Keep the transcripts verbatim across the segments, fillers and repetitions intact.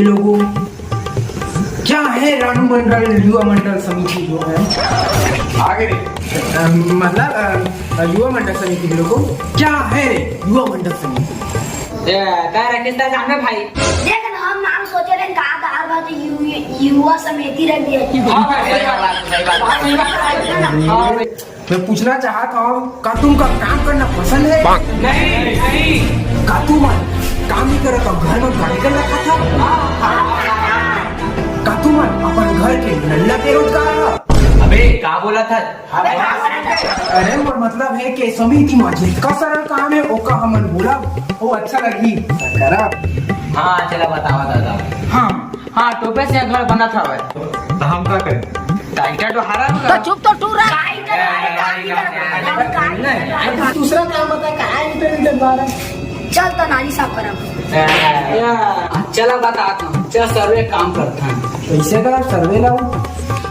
लोगों, क्या है रानू मंडल, युवा मंडल समिति जो है? आगे रे। अ, मतलब, अ, युवा मंडल समिति के लोगों, क्या है रे युवा मंडल समिति? ए, का रखे ता जाना भाई? देख ना, हम नाम सोचे रहे, का दार बात यु-, युवा समिति रख दिया। हाँ भाई, सही बात, सही बात, सही बात, सही बात। हाँ भाई। मैं पूछना चाहत हूँ, का तुमका काम करना पसंद है? नहीं, नहीं। का तुमन काम नहीं करत हव, घर में गाड़ी कर रखा था? का तुमन अपन घर के नल्ला बेरोजगार हव? अबे, का बोला था? अरे, मोर मतलब है कि समिति में जितका सरल काम है, ओका हमन बोलब, वो अच्छा लगही। करब। हाँ, चला बतावा दादा। हाँ। हाँ, टोपे से घर बनत हवय। तो हम का करें? टाइटा तो हरा तो होगा। चुप तो टूरा। नहीं, दूसरा काम बता, का है इंटरव्यू के बारे में? चल तो नाली साफ करब। चला बता तू, चल सर्वे काम करथन। कैसे कर सर्वे लाऊ?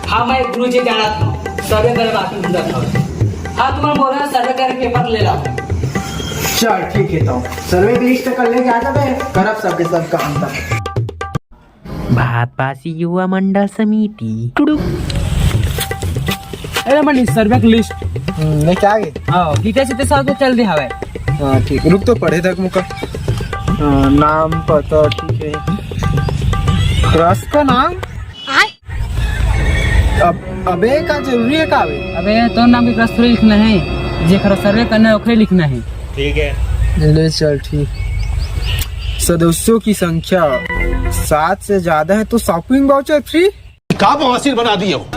हाँ, मैं गुरु जी जानत हूँ, सर्वे करे बात ढूंढत हूँ। हाँ, तुमन बोला सर्वे करे पेपर ले लाओ। चल ठीक है, तो सर्वे की लिस्ट कर लेके आ जाबे, करब सबके सब काम तक। भात पासी युवा मंडल समिति। टुडुक। अरे मनी, सर्वे की लिस्ट। हम्म, लेके आ गए? हाँ, गीता सीते साहब तो चल दे हवे। हाँ, ठीक। रुक तो पढ़े तक मुका। हाँ, नाम, पता, ठीक है। क्रस का नाम? अब, अबे, का जरूरी है का बे? अबे, तोर नाम के क्रस थोड़ी लिखना है। जेकरा सर्वे करना है, ओकरे लिखना है। ठीक है। ले चल, ठीक। सदस्यों की संख्या सात से ज्यादा है तो शॉपिंग वाउचर फ्री। का बवासीर बना दिए हो?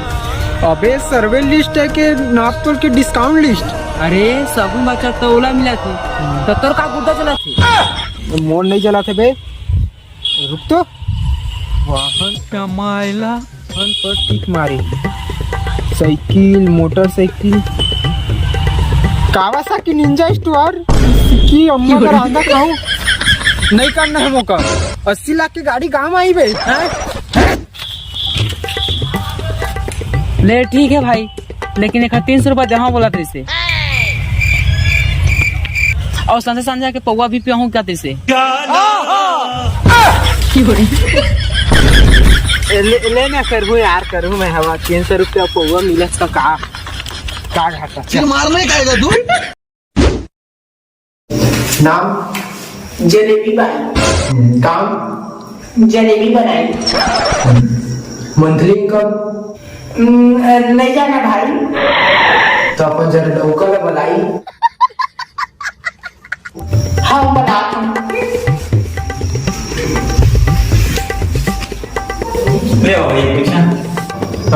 अबे, सर्वे लिस्ट है के नाप तोल के डिस्काउंट लिस्ट। अरे, शॉपिंग वाउचर तो ओला मिला थे, तो तोर का गुड्डा चला थे? मोर नहीं चला थे बे। रुक तो। वाहन कमाएला। वाहन पर टिक मारे। Cycle, motorcycle. Kawasaki Ninja store. की अम्मा का रांधा खाऊं। नहीं करना है मोका। अस्सी लाख की गाड़ी कहाँ आई बे? हैं? ले ठीक है भाई, लेकिन एक तीन सौ रुपया देहा बोला था इसे। और संझा संझा के पौवा भी पियाहूँ क्या तैसे? ले, ले ना करहूँ यार, करहूँ मैं हवा। तीन सौ रुपया पौवा मिलत तो का, का घाटा? फिर मारने का आएगा तू? नाम? जलेबी बाई। हम्म, काम? जलेबी बनाई। हम्म, मंथली इनकम? हम्म, नहीं जाना भाई। तो अपन जरा डौका ला बुलाई। हम बनाते हैं। ले आओ भाई, पीछा।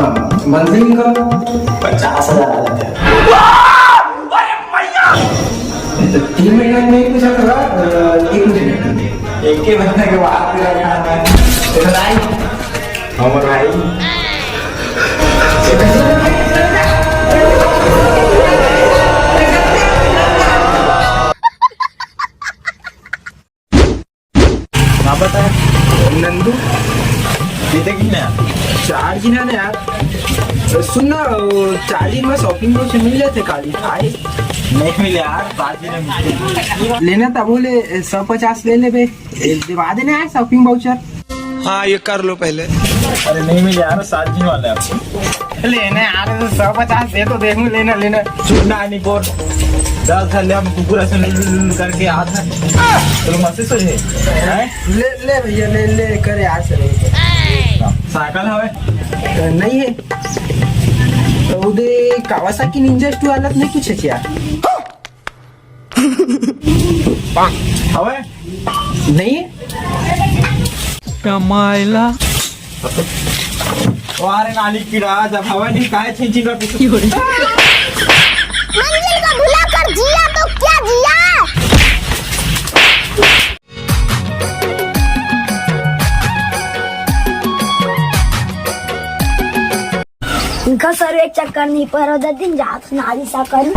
हाँ, मंथली इनकम पचास हजार आ जाते हैं। तीन महीना नहीं पूछा था, अ, एक महीना। एक के महीने के बाद मेरा खाना है। इतना ही। हमर भाई। का पता है? नंदू, ये देखी ना, चार जिना ने यार। सुन ना, वो चार दिन में शॉपिंग मॉल से मिल जाते काली। आए? नहीं मिले यार, पाँच दिन में मिलते। लेना था बोले, सौ पचास ले ले बे। ए, दिवा देना यार शॉपिंग वाउचर। हाँ, ये कर लो पहले। अरे नहीं मिले यार, सात दिन वाला है। लेने आ रहे तो सौ पचास दे तो देखूं, लेना, लेना। सुनना नहीं बोल। दस हजार ले, हम कुकुर ऐसे लुल, लुल, लुल करके आता है। चलो, मस्ती सो है। हैं? ले, ले भैया, ले, ले, कर यार, चलो। साइकिल हवे? नहीं है। तो उदे कावासाकी निंजा स्टू हालत नहीं कुछ है क्या? हवे? नहीं। कमाइला। वारे नाली कीड़ा, जब हवा नहीं, काहे छींची का कुछ? मंजिल को भुला कर जिया तो क्या जिया? इनका सर एक चक्कर नहीं पर, दस दिन जात नारी सा करूं।